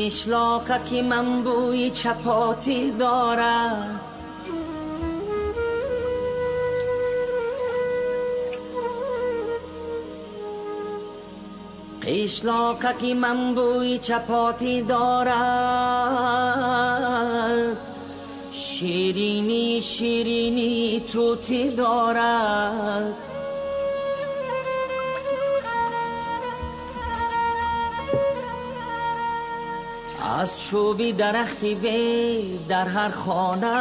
Қишлоқа ки ман бӯи чапотӣ дорад, қишлоқа ки ман бӯи чапотӣ дорад, ширинӣ ширинӣ тутӣ дорад. Аз чӯби дарахти бед дар ҳар хона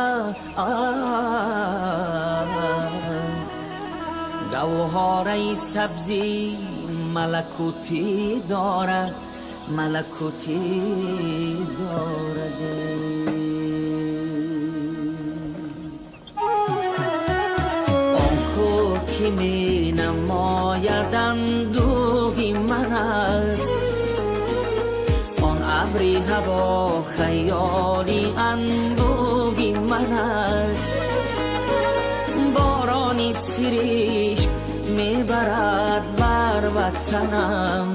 гавҳораи сабзи малакутӣ дорад, малакутӣ дорад. Он ку ки менамояд андӯҳи ман аст, он абри ҳаво хаёли анбӯҳи ман аст. Борони сиришк мебарад бар ватанам,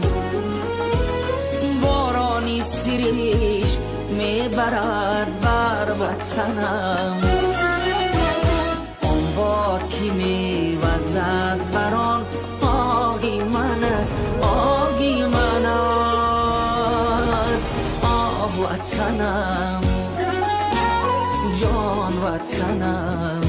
борони сиришк мебарад бар ватанам. Он бод ки мевазад бар он оҳи ман аст, оҳи ман аст. Оҳ, ватанам, ҷон ватанам.